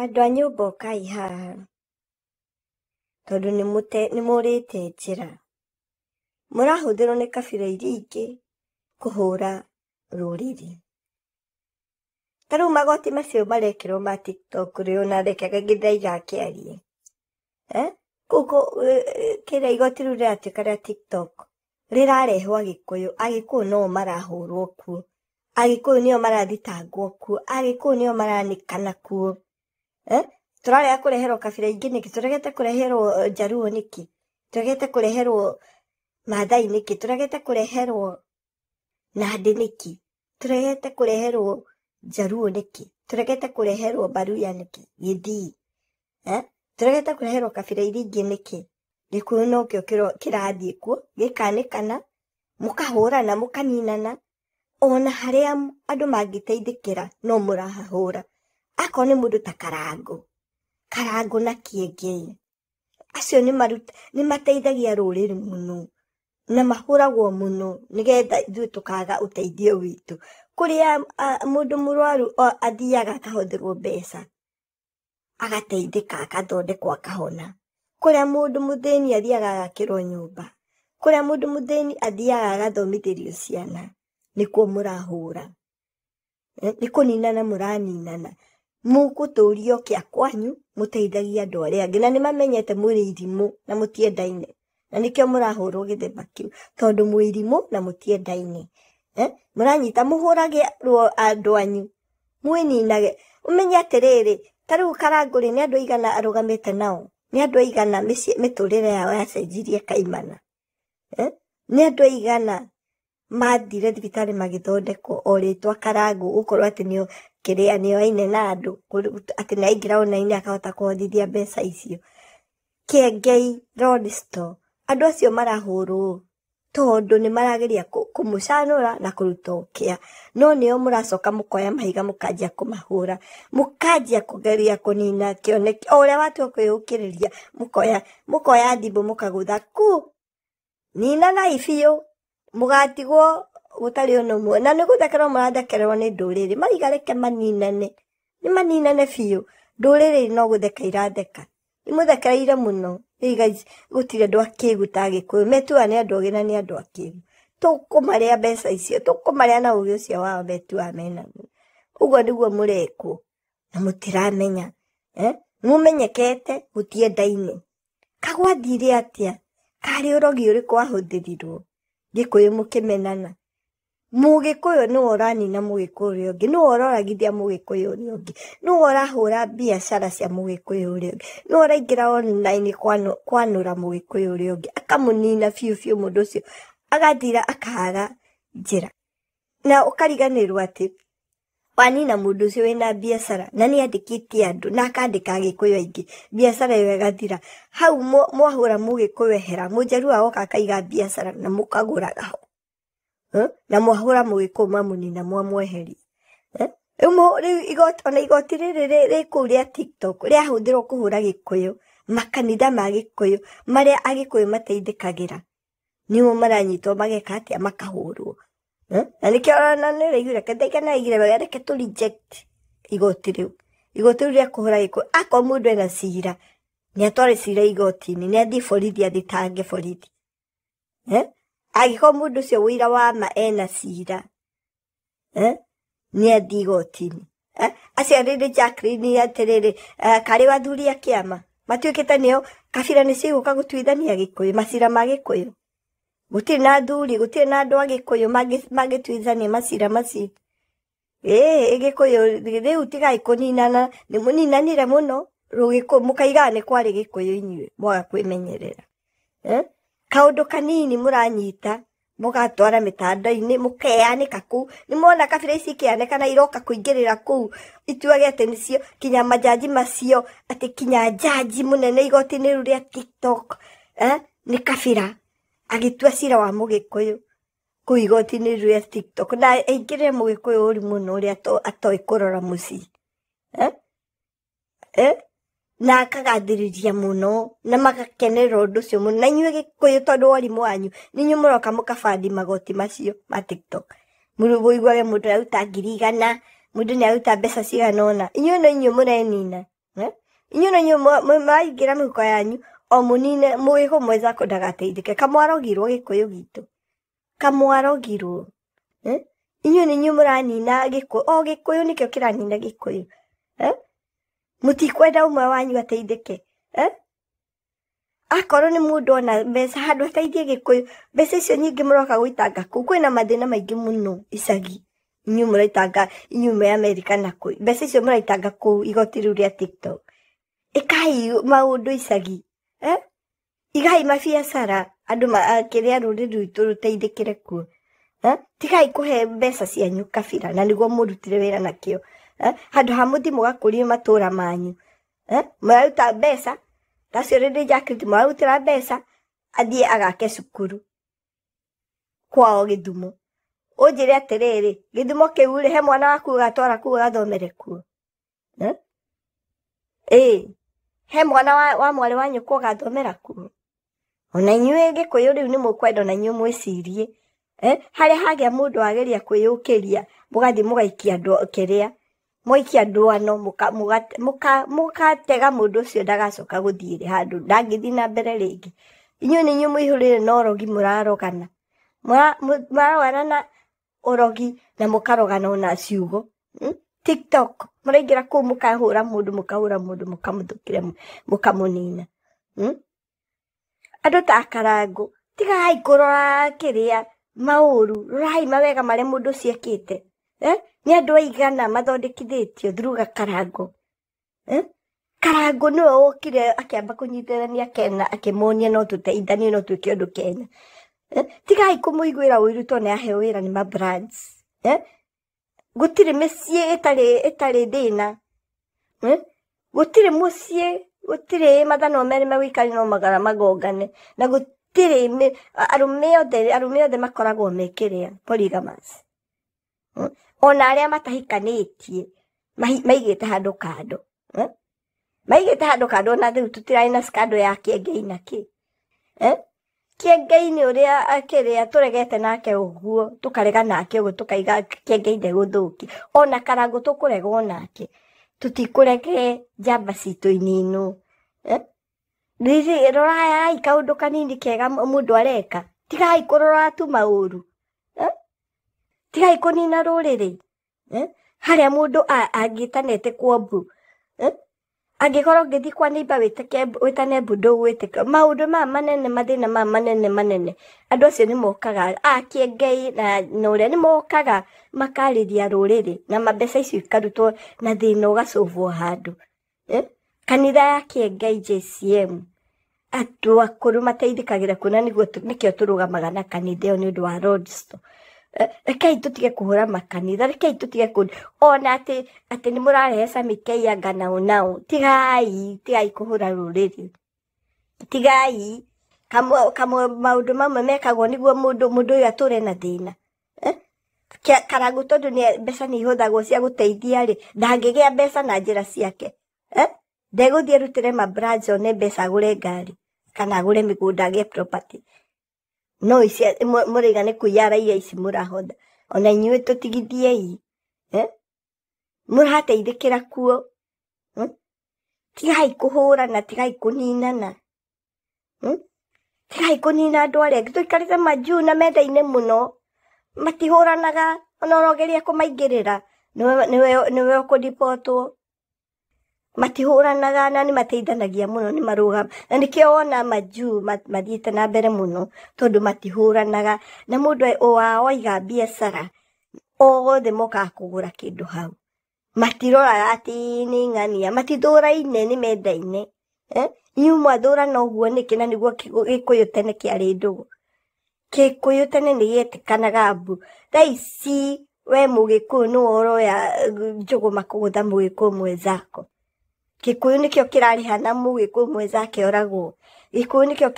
Andũ a nyũmba ũkai haha tondũ nĩmũrĩte njĩra. Mũrahũthĩrwo nĩ kabira iria ingĩ kũhũra rũrĩrĩ. Ta rĩu magoti macio marekĩrwo ma TikTok rĩ, ona reke Gĩthaiga akĩarie. Kũu kĩrĩa igoti rĩu rĩratuĩka rĩa TikTok rĩrarehwo Agĩkũyũ, Agĩkũyũ no marahũrwo kuo, Agĩkũyũ nĩo marathitangwo kuo, Agĩkũyũ nĩo maranĩkana kuo. Tũrarega kũreherwo kabira ingĩ nĩkĩ? Tũregete kũreherwo Njaruo nĩkĩ? Tũregete kũreherwo Maathai nĩkĩ? Tũregete kũreherwo Nandĩ nĩkĩ? Tũregete kũreherwo Njaruo nĩkĩ? Tũregete kũreherwo Baruya nĩkĩ? Gĩthii. Tũregete kũreherwo kabira iria ingĩ nĩkĩ? Gĩkũyũ nokĩo kĩrathiĩ kuo gĩkanĩkana, mũkahũrana, mũkaninana, ona harĩa andũ mangĩteithĩkĩra no mũrahahũra. Akorwo nĩ mũndũ ta Karangũ, Karangũ na Kĩengei, acio nĩmateithagia rũrĩrĩ mũno na mahũragwo mũno nĩgetha ithuĩ tũkaga ũteithio witũ. Kũrĩa mũndũ mũrwaru athiaga akahũthĩrwo mbeca, agateithĩka, akathondekwo, akahona. Kũrĩa mũndũ mũthĩni athiaga agakĩrwo nyũmba, kũrĩa mũndũ mũthĩni athiaga agathomithĩrio ciana, nĩkuo mũrahũra. Nĩ kũninana mũraninana. Mũgũtũrio kĩa kwanyu mũteithagia andũ arĩa angĩ, na nĩmamenyete mũrĩ irimũ na mũtiendaine, na nĩkĩo mũrahũrwo gĩthemba kĩu, tondũ mwĩ irimũ na mũtiendaine. Mũranyita mũhũrage andũ anyu, mwĩninage. Ũmenye atĩrĩrĩ, ta rĩu Karangũ rĩ, nĩ andũ aigana arũgamĩte nao? Nĩ andũ aigana mĩtũrĩre yao yacenjirie kaimana? Nĩ andũ aigana mathire thibitarĩ magĩthondekwo o rĩtwa Karangũ, gũkorwo atĩ nĩo kĩrĩa nĩo aine na andũ, atĩ nĩ aingĩra online akahota kũhotithia mbeca icio. Kĩengei Road Store, andũ acio marahũrwo tondũ nĩ marageria kũmũcanũra na kũruta ũkĩa, no nĩo mũracoka mũkoya mahiga mũkanjia kũmahũra, mũkanjia kũgeria kũnina kĩoneki o ũrĩa watua kwĩyũkĩrĩria, mũkoya thimũ mũkagũtha ku ninanai biũ, mũgatigwo gũtarĩ ona ũmwe, na nĩ gũthekererwo mũrathekererwo nĩ ndũrĩrĩ. Mariga reke maninane, nĩ maninane biũ. Ndũrĩrĩ no gũtheka iratheka, imũthekereire mũno. Gũtirĩ andũ akĩgu ta Agĩkũyũ, metuaga nĩ andũ ogĩ na nĩ andũ akĩgu. Tũkũmarĩa mbeca icio, tũkũmarĩa na ũgĩ ũcio wao metuaga menaguo. Ũguo nĩguo mũrekwo na mũtiramenya. Mũmenyekete mũtiendaine. Kagwathire atĩa? Karĩ ũrogi ũrĩkũ wahũthĩrirwo Gĩkũyũ mũkĩmenana? Mũgĩkũyũ nĩwe ũranina mũgĩkũyũ ũrĩa ũngĩ, nĩwe ũroragithia mũgĩkũyũ ũrĩa ũngĩ, nĩwe ũrahũra biacara cia mũgĩkũyũ ũrĩa ũngĩ, nĩwe ũraingĩra online kwanũra mũgĩkũyũ ũrĩa ũngĩ, akamũnina biũ biũ mũndũ ũcio, agathira akaga njĩra. Na ũkariganĩrwo atĩ wanina mũndũ ũcio wĩna biacara na nĩ andĩkĩte andũ na akandĩka Agĩkũyũ aingĩ, biacara ĩyo ĩgathira. Hau mwahũra mũgĩkũyũ ehera, mũnjaruo agoka akaiga biacara na mũkagũraga ho. Na mwahũra mũgĩkũyũ mwamũnina mwamweheria. Rĩu ona igoti rĩrĩ rĩ kũu rĩa TikTok rĩahũthĩrwo kũhũra Gĩkũyũ, makanitha ma Gĩkũyũ marĩa Agĩkũyũ mateithĩkagĩra, nĩmo maranyitwo mageka atĩa, makahũrwo. Na nĩkĩo ona nĩũraiguire Gĩthaiga nĩaraugire wega, reke tũ reject igoti rĩu. Igoti rĩu rĩa kũhũra Gĩkũyũ, akorwo mũndũ ena cira, nĩ atware cira igoti-inĩ, nĩ athiĩ borithi athitange borithi. Angĩkorwo mũndũ ũcio ũira wa ma ena cira, nĩ athiĩ igoti-inĩ. Acio rĩrĩ Jacqueline atĩrĩrĩ, karĩ athuri a kĩama matuĩkĩte nĩo kabira nĩ cigũka gũtuithania Gĩkũyũ, macira ma Gĩkũyũ. Gũtirĩ na athuri, gũtirĩ na andũ a Gĩkũyũ mangĩtuithania macira macio. Gĩkũyũ rĩu tigai kũninana, nĩ mũninanire mũno rũgĩkũyũ, mũkaigaga nĩ kwarĩ Gĩkũyũ inyuĩ mwaga kwĩmenyerera. Kaũndũ kanini mũranyita mũgatwara mĩtandao-inĩ mũkeanĩka kũu. Nĩ mwona kabira ici ikĩanĩka na iroka kũingĩrĩra kũu ituage atĩ nĩcio kinya majaji macio, atĩ kinya jaji mũnene igoti-inĩ rĩu rĩa TikTok, nĩ kabira agĩtua cira wa mũgĩkũyũ kũu igoti-inĩ rĩu rĩa TikTok, na aingĩrĩre mũgĩkũyũ ũru mũno ũrĩa atoĩ kũrora mũciĩ. Na akagathĩrĩria mũno na magakenerera ũndũ ũcio mũno. Na inyuĩ Gĩkũyũ tondũ wa ũrimũ wanyu nĩ inyuĩ mũroka mũkabandi magoti macio ma TikTok. Mũiguage mũndũ aruta 100,000, mũndũ nĩ aruta mbeca cigana ũna. Inyuĩ no inyuĩ mũrenina. Inyuĩ no inyuĩ mũraingĩra mĩhuko yanyu o mũnine mũgĩkũyũ mwenzako ndagateithĩke. Kamwarogirwo gĩkũyũ gitũ, kamwarogirwo. Inyuĩ nĩ inyuĩ mũranina gĩkũyũ, o gĩkũyũ nĩkĩo kĩranina gĩkũyũ. Mũtikwenda ũmwe wanyu ateithĩke. Akorwo nĩ mũndũ ona mbeca handũ ateithie gĩkũyũ, mbeca icio nyingĩ mũroka gũitanga kũu, kwĩna mathĩna maingĩ mũno icagi. Inyuĩ mũraitanga, inyuĩ mwĩ Amerika na kũu, mbeca icio mũraitanga kũu igoti rĩu rĩa TikTok. Ĩkai maũndũ icagi. Igai mabiacara andũ kĩrĩa rũrĩrĩ rwitũ rũteithĩkĩre kuo. Tigai kũhe mbeca cianyu kabira na nĩguo mũrutire wĩra nakĩo. Handũ ha mũthiĩ mũgakũrie matũra manyu. Mũraruta mbeca tacio rĩrĩ Jacqueline mũrarutĩra mbeca athiĩ agake cukuru kwao Gĩthumo. Ũnjĩre atĩrĩrĩ, Gĩthumo kĩu rĩ, he mwana waku ũgatwara kũu agathomere kuo? Ĩĩ, he mwana wa mwarĩ wa nyũkwa ũgathomera kuo? Ona inyuĩ gĩkũyũ rĩu nĩ mũkwenda ona inyuĩ mwĩcirie. Harĩa hagĩa mũndũ ageria kwĩyũkĩria, mũgathiĩ mũgaikia andũ kĩrĩa, mũgaikia ndwano, mũgatega mũndũ ũcio ndagacoka gũthiĩ handũ, ndangĩthiĩ na mbere rĩngĩ. Inyuĩ nĩ inyuĩ mũihũrĩre na ũrogi mũrarogana. Mũrarogana na ũrogi na mũkarogana ona ciugo. TikTok, mũraingĩra kũu mũkahũra mũndũ, mũkahũra mũndũ, mũkamũthũkĩra, mũkamũnina. Andũ ta Karangũ, tigai kũrora kĩrĩa maũru, rorai mawega marĩa mũndũ ũcio ekĩte. Nĩ andũ aigana mathondekithĩtio through Karangũ. Karangũ nĩwe wokire akĩamba kũnyitithania Kenya, akĩmonia no tũteithanie, no twĩke ũndũ Kenya. Tigai kũmũiguĩra ũiru tondũ nĩ aheo wĩra nĩ ma brands. Gũtirĩ mĩciĩ ĩtarĩ thĩna. Gũtirĩ mũciĩ, gũtirĩ mathanwa merĩ megũikara no magara magongane. Na gũtirĩ arũme othe makoragwo me kĩrĩa polygamous. Ona arĩa matahikanĩtie maigĩte handũ kando. Maigĩte handũ kando, ona rĩu tũtirarĩ na scandal ya Kĩengei na kĩ. Kĩengei nĩ ũrĩa kĩrĩa tũregete nake ũguo, tũkarega nake ũguo, tũkaiga Kĩengei ndegũthũkia. Ona Karangũ tũkũregwo nake, tũtikũrege njamba citũ ininũ. Rĩrĩ, rorai kaũndũ kanini kega mũndũ areka. Tigai kũrora tu maũru. Tigai kũnina rũrĩrĩ. Harĩa mũndũ angĩtanete kwa mbu. Angĩkorwo ũngĩthiĩ kwa neighbor wĩtane mbu ndũgwĩtĩka. Maũndũ maya manene, mathĩna maya manene manene, andũ acio nĩ mokaga, a Kĩengei na ũrĩa nĩ mokaga makarĩria rũrĩrĩ, na mbeca icio ikarutwo na thĩna ũgacũvwo handũ. Kanitha ya Kĩengei JCM, andũ akũrũ mateithĩkagĩra kuo, na nĩguo nĩkĩo tũrũgamaga na kanitha ĩyo nĩ ũndũ wa Lord's. Rekei tũtige kũhũra makanitha, rekei tũtige kũ ona atĩ nĩ mũrarehe Sammy K anga nao nao. Tigai, tigai kũhũra rũrĩrĩ. Tigai. Kamwe maũndũ mamwe mekagwo nĩguo mũndũ ũyũ atũre na thĩna. Karangũ tondũ nĩ mbeca nĩ ihũthagwo cia gũteithia rĩ, ndangĩgĩa mbeca na njĩra ciake. Ndegũthiĩ arutĩre ma branch one mbeca agũre ngari kana agũre mĩgũnda agĩe property. No ici mũraiga nĩ kũiya araiya ici mũrahotha. Ona inyuĩ tũtigithiei. Mũrateithĩkĩra kuo. Tigai kũhũrana, tigai kũninana. Tigai kũnina andũ arĩa angĩ. Tũikarĩte majuu na mendaine mũno. Matihũranaga, ona ũrogeria kũmaingĩrĩra, nĩwe ũkũribotwo. Matihũranaga na nĩ mateithanagia mũno, nĩ marũgama. Na nĩkĩo wona majuu mathiĩte na mbere mũno, tondũ matihũranaga. Na mũndũ wao aiga biacara, othe mokaga kũgũra kĩndũ hau. Matiroraga atĩ nĩ ng'ania, matithũraine, nĩ mendaine. Inyuĩ mwathũrana ũguo nĩkĩ? Na nĩguo gĩkũyũ tene kĩarĩ ndũgũ. Gĩkũyũ tene nĩ gĩetĩkanaga mbu. Thaa ici we mũgĩkũyũ nĩwe ũroya njũgũma kũgũtha mũgĩkũyũ mwenzako. Gĩkũyũ nĩkĩo kĩrarĩha na mũgĩkũyũ mwenzake oragwo. Gĩkũyũ nĩkĩo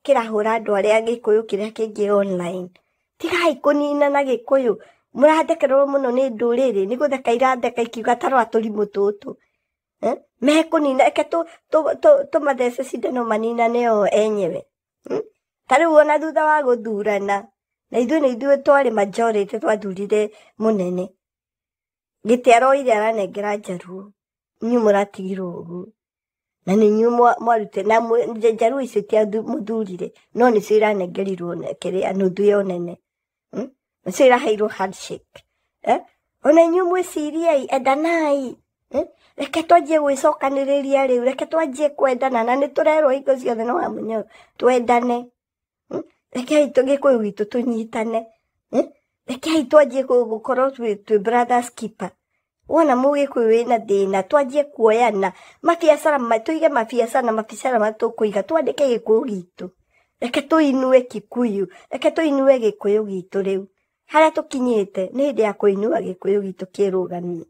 kĩrahũra andũ arĩa gĩkũyũ kĩrĩa kĩngĩ online. Tigai kũnina na gĩkũyũ. Mũrathekererwo mũno nĩ ndũrĩrĩ, nĩ gũtheka iratheka ikiuga ta rora tũrimũ tũtũ. Mekũnina, reke tũmathece cindano maninane o enyewe. Ta rĩu ona thutha wa gũthurana, na ithuĩ nĩ ithuĩ twarĩ majority twathurire mũnene. Gĩtĩ aroire aranengera njaruo. Inyuĩ mũratigirwo ũguo. Na nĩ inyuĩ mwarute na njaruo icio ti mũthurire, no nĩcio iranengerirwo kĩrĩa nuthu ya ũnene. Nĩcio iraheirwo handshake. Ona inyuĩ mwĩciriei, endanai. Reke twanjie gwĩcokanĩrĩria rĩu, reke twanjie kwendana, na nĩ tũrerwo hingo ciothe no Wamunyoro twendane. Rekei Gĩkũyũ gitũ tũnyitane. Rekei twanjie gũkorwo twĩ brothers keeper. Wona mũgĩkũyũ wĩna thĩna, twanjie kuoyana mabiacara, tũige mabiacara na mabiacara marĩa tũkũiga, twandĩke Gĩkũyũ gitũ. Reke tũinue Kikuyu, reke tũinue Gĩkũyũ gitũ rĩu. Harĩa tũkinyĩte nĩ hĩndĩ ya kũinua Gĩkũyũ gitũ kĩrũgamie.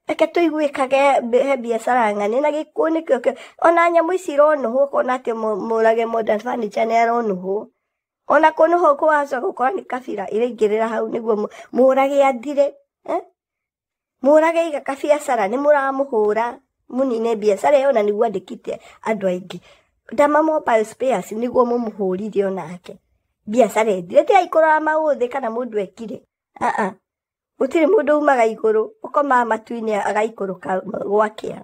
Reke tũiguĩkage he biacara ng'ani na Gĩkũyũ nĩkĩo ona nyamũ ici ironũhwo, ũkona atĩ Mũrage Modern Furniture nĩ aronũhwo. Ona kũnũhwo kũwacoka gũkorwo nĩ kabira iraingĩrĩra hau nĩguo Mũrage athire. Mũrage iga kabiacara nĩ mũramũhũra mũnine biacara ĩyo na nĩguo andĩkĩte andũ aingĩ. Ndama Mobile Spares nĩguo mũmũhũrire onake. Biacara ĩthire, tigai kũrora maũthĩ kana mũndũ ekire. Gũtirĩ mũndũ umaga igũrũ, ũkomaga matu-inĩ agaikũrũka gwakĩa.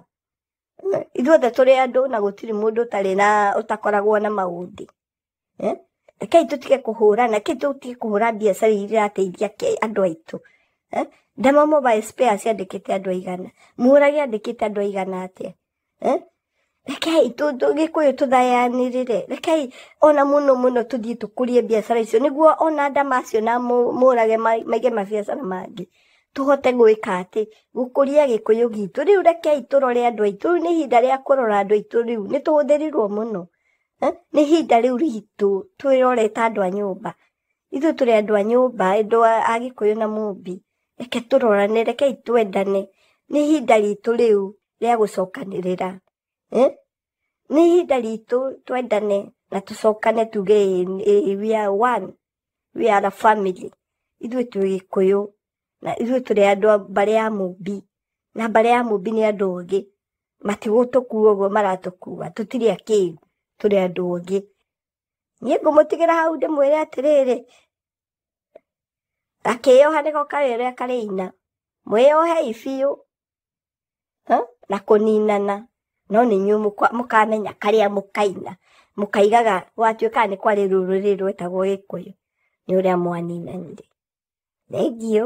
Ithuothe tũrĩ andũ na gũtirĩ mũndũ ũtarĩ na ũtakoragwo na maũthĩ. Rekei tũtige kũhũrana, rekei tũtige kũhũra biacara iria irateithia andũ aitũ. Ndama Mobile Spares yandĩkĩte andũ aigana, Mũrage andĩkĩte andũ aigana atĩa? Rekei Gĩkũyũ tũthayanĩrĩre, rekei ona mũno mũno tũthiĩ tũkũrie biacara icio nĩguo ona Ndama acio na Mũrage maige mabiacara mangĩ, tũhote gwĩka atĩ gũkũria Gĩkũyũ gitũ. Rĩu rekei tũrore andũ aitũ, rĩu nĩ ihinda rĩa kũrora andũ aitũ, rĩu nĩ tũhũthĩrirwo mũno. Nĩ ihinda rĩu ritũ twĩrore ta andũ a nyũmba. Ithuĩ tũrĩ andũ a nyũmba, andũ a Gĩkũyũ na Mũmbi. Reke tũrorane, rekei twendane. Nĩ ihinda ritũ rĩu rĩa gũcokanĩrĩra. Nĩ ihinda ritũ twendane na tũcokane tuge we are one, we are a family. Ithuĩ twĩ Gĩkũyũ na ithuĩ tũrĩ andũ a mbarĩ ya Mũmbi, na mbarĩ ya Mũmbi nĩ andũ ogĩ, matigũtũkua ũguo maratũkua, tũtirĩ akĩgu, tũrĩ andũ ogĩ. Niĩ ngũmũtigĩra hau ndĩmwĩre atĩrĩrĩ, gakĩyoha nĩko karĩ ũrĩa karĩina, mwĩyohei biũ na kũninana, no nĩ inyuĩ mũkamenya karĩa mũkaina, mũkaigaga gwatuĩka nĩ kwarĩ rũrĩrĩ rwetagwo Gĩkũyũ, nĩ ũrĩa mwaninanire. Thengiũ.